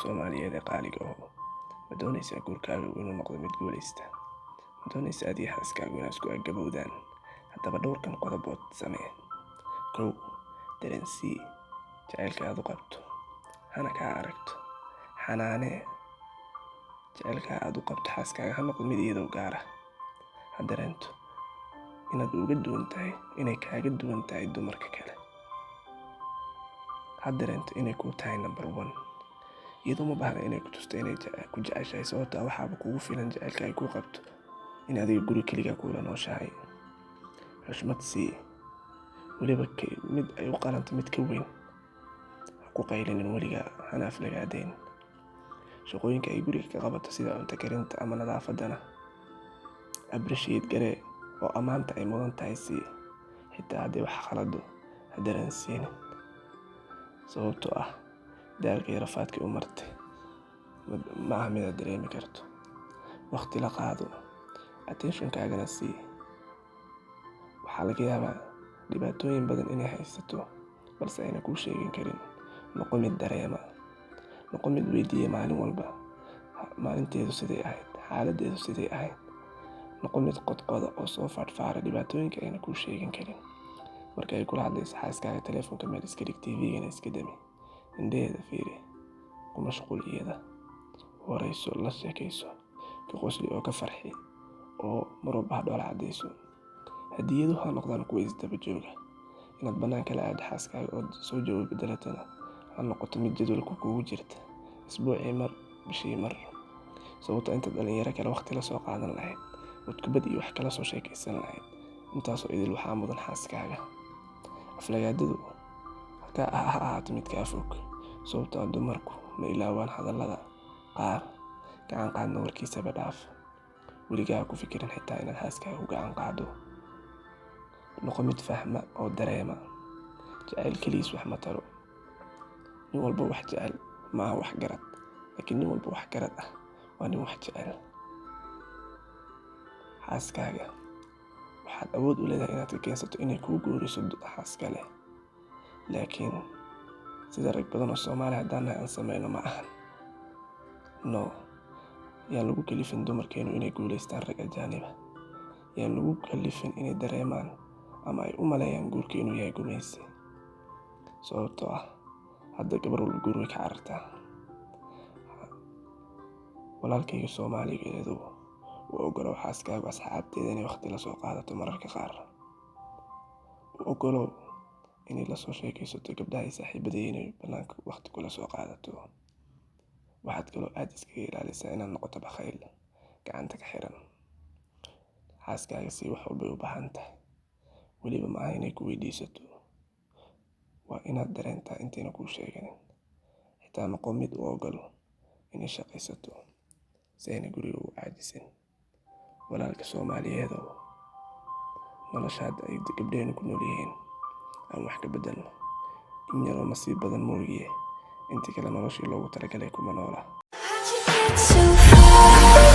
Soomaaliyeed ee qaaliga aho, ma doonaysaa guurkaagu inuu noqdo mid guulaysta? Ma doonaysaa adiga xaaskaagu inaad isku agabowdaan? Haddaba dhowrkan qodobood samee. 1, dareensii jacaylka aad u qabto, hana kaa aragto. Xanaanee jacaylka aad u qabto xaaskaaga, ha noqdo mid iyadoo gaara. Ha dareento inaad uga duwan tahay, inay kaaga duwan tahay dumarka kale. Ha dareento inay kuu tahay number one. Iyadoo ma baahna inay ku tusto inay ku jeceshahay, sababtoo ah waxaaba kugu filan jacaylka ay kuu qabto in adiga guri keligaa kuula nooshahay. Xushmad sii, weliba mid ay u qalanto mid ka weyn. Ha ku qaylinin weligaa, hana aflagaadeyn. Shaqooyinka ay guriga ka qabato sida cunto karinta ama nadaafaddana appreciate garee oo ammaanta ay mudan tahay sii. Xitaa haddii wax khalado, ha dareensiinin, sababtoo ah daalka iyo rafaadkii u martay ma aha mid aad dareemi karto. Waqti la qaado, attention-kaagana sii. Waxaa laga yaabaa dhibaatooyin badan inay haysato, balse ayna kuu sheegin karin. Noqo mid dareema. Noqo mid weydiiya maalin walba maalinteedu siday ahayd, xaaladdeedu siday ahayd. Noqo mid qodqoda oo soo faadhfaara dhibaatooyinka ayna kuu sheegin karin. Marka ay kula hadlayso xaaskaaga, telefoonka meel iska dhig, TV-gana iska dami. Indhaheeda fiiri, ku mashquul iyada. Warayso, la sheekayso, ka qosli oo ka farxi, oo mar walba ha dhoola caddayso. Hadiyaduhu ha noqdaan kuwa isdaba jooga. Inaad bannaanka la aado xaaskaaga oo soo jawi beddelatana ha noqoto mid jadwalka kugu jirta, isbuucii mar, bishii mar. Sababtoo inta dhalinyaro kale waqti la soo qaadan lahayd ood kubad iyo wax kala soo sheekaysan lahayd, intaasoo idil waxaa mudan xaaskaaga. Aflagaadadu ha ahaato mid kaa fog, sababtoo ah dumarku ma ilaawaan hadallada qaar. Gacan qaadna warkiisaba dhaaf. Weligaa ha ku fikirin xitaa inaad xaaskaaga ku gacan qaado. Noqo mid fahma oo dareema. Jacayl kaligiis wax ma taro. Nin walba wax jecel ma aha wax garad, laakiin nin walba wax garad ah waa nin wax jecel. Xaaskaaga waxaad awood u leedahay inaad ka keensato inay kuu guuriso xaas kale, laakiin sida rag badan oo Soomaali haddaan nahay aan sameyno ma ahan. No, yaan lagu kalifin dumarkeenu inay guulaystaan rag ajaaniba. Yaan lagu kalifin inay dareemaan ama ay u maleeyaan guurka inuu yahay gumaysi, sababtoo ah hadda gabar walba guur way ka carartaa. Walaalkayga Soomaaliyeedu, u ogolow xaaskaagu asxaabteeda inay waqti la soo qaadato mararka qaar. U ogolow inay la soo sheekaysato gabdhaha ay saaxiibada yihiin, inay bannaanka waqti kula soo qaadato. Waxaad kaloo aad iskaga ilaalisaa inaad noqoto bakhayl gacanta ka xiran. Xaaskaaga sii wax walbay u baahan tahay. Weliba ma aha inay ku weydiisato, waa inaad dareentaa intayna kuu sheeganin. Xitaa noqo mid u ogol inay shaqaysato si ayna guriga ugu caajisin. Walaalka Soomaaliyeedow, nolosha hadda ay gabdhaheennu ku nool yihiin aan wax ka beddelno. In yaroo nasiib badan moogiye, intii kale noloshii loogu talagalay kuma noola. How'd you get so far?